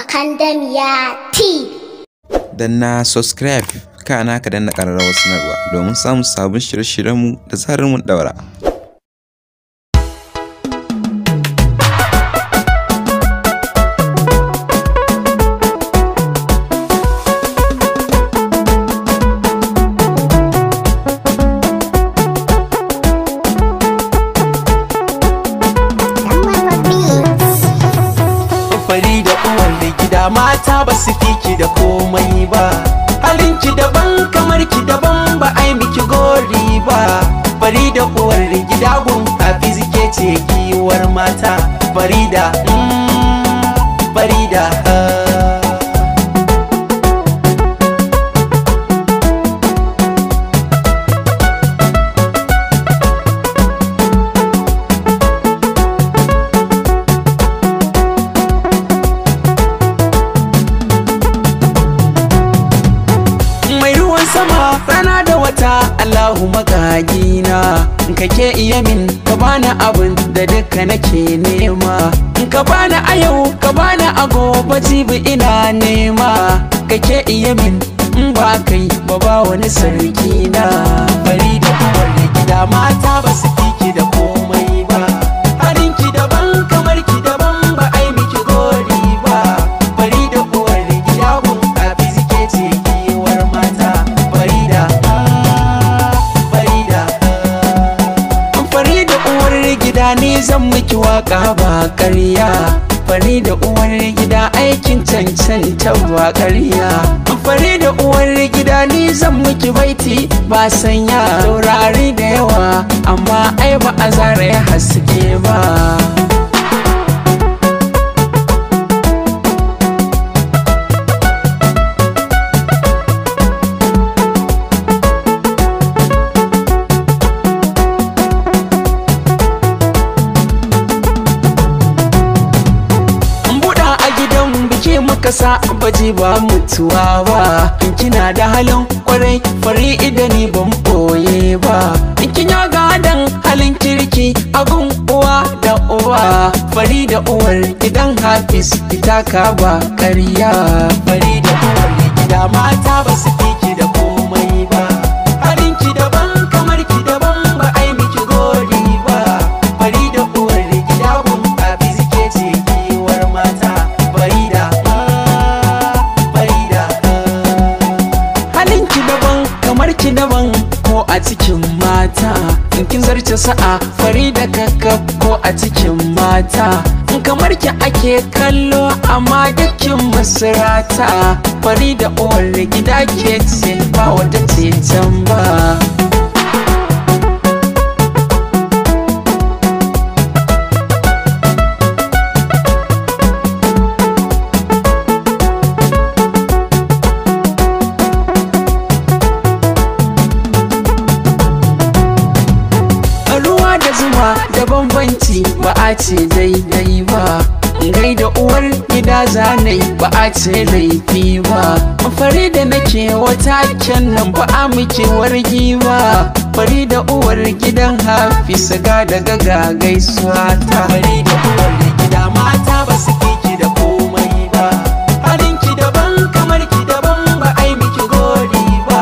Bakandamiya TV. Danna subscribe, kana ka danna ƙararrawar sanarwa domin samun sabon shirye-shiryenmu da zarar mun ɗaura. Farida uwar gida, mata ba su fiki da komai ba. Halinki daban, kamar ki daban, ba ai miki gori ba. Farida uwar gida, gun Hafiz ke ce giwar mata. Farida, Farida, ah. Mai ruwan sama, rana da wata, Allahu makagina, kake iya min, ka bani abin da duka nake nema. Ka bani a yau, ka bani a gobe, jibi ina nema. Kake iya min, in ba kai ba ba wani sarki na. Farida uwar gida, mata ba su fiki da komai ba. Halinki daban, kamar ki daban, ba ai miki gori ba. Farida uwar gida, gun Hafiz ke ce giwar mata. Farida, ah, Farida, ah. Farida uwar gida, ni zan miki waka ba ƙarya. Farida uwar gida, aikin cancanta ba ƙarya. Farida uwar gida, ni zan miki baiti ba sanya. Taurari da yawa amma ai ba a zara ya haske ba. Buɗa a gidan biki muka sa baji ba mutuwa ba. In kina da halin kwarai fari idani ban boye ba. In kin ya gadon halin kirki a gun uwa da uba. Fari da uwar gidan Hafiz, ita ka ba ƙarya. Fari da uwar gida, mata ba su fiki da komai ba. Halinki daban, kamar ki daban, ba ai miki gori ba. Farida uwar gida, gun Hafiz ke ce giwar mata. Farida, ah, Farida, ah. Halinki daban, kamar ki daban, ko a cikin mata. In kin zarce sa'a Farida kakkaf ko a cikin mata. In kamar ki ake kallo amma dukkin masirata. Farida uwar gida ke ce ba wata ce can ba. Ruwa da zuma da bambanci, ba a ce daidai ba. Gaida uwar gida zanai ba a ce laifi ba. Farida nake wata nan ba a miki wargi ba. Farida uwar gidan Hafiz, ga daga ga gaisuwa ta. Farida uwar gida, mata ba su fiki da komai ba. Halinki daban, kamar ki daban, ba ai miki gori ba.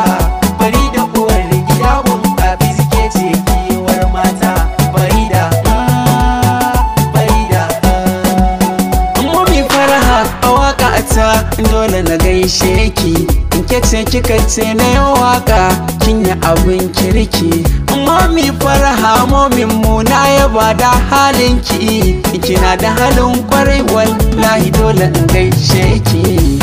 Farida uwar gida, gun Hafiz ke ce giwar mata. Farida, ah, Farida, ah. Mummy Faraha, a waka ta dole na gaishe ki. In ke ce kika ce na yi waka, kin yi abin kirki. Mummy Faraha, momin mu, na yaba da halinki. Kina da halin kwarai, wallahi dole in gaishe ki.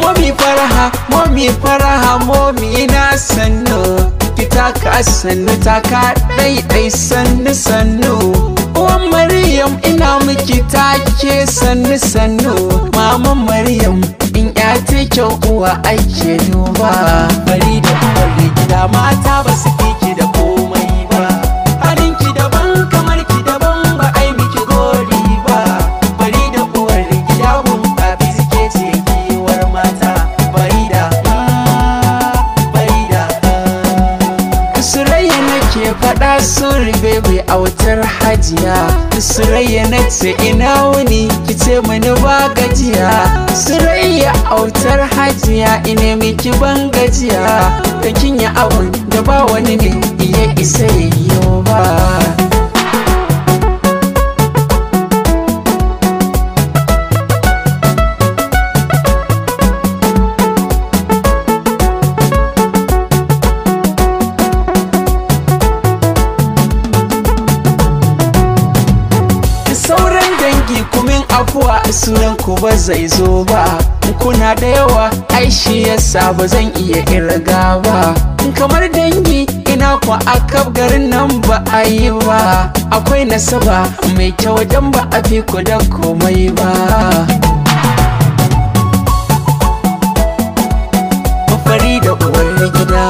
Momi Faraha, Momi Faraha, momi na sannu. Ki taka sannu, taka ɗaiɗai, sannu sannu. Uwan Maryam, ina miki take sannu sannu. Maman Maryam, in ya ta kyau uwa ake duba. Farida uwar gida, mata ba su fiki da komai ba. Halinki daban, kamar ki daban, ba ai miki gori ba. Farida. Hajiya Surayya, na ce ina wuni, ki ce mani ba gajiya. Surayya autar Hajiya, ine miki ban gajiya, da kin yi abun da ba wani ne iya isa yayyo ba. Sauran dangi, kumin afuwa, sunan ku ba zai zo ba, kuna da yawa ai, shi yasa ba zan iya irga ba. Kamar dangi ina ku a kaf garin nan ba a yi ba, akwai nasaba mai kyau dan ba a fi ku da komai ba. Fari da uwar gida.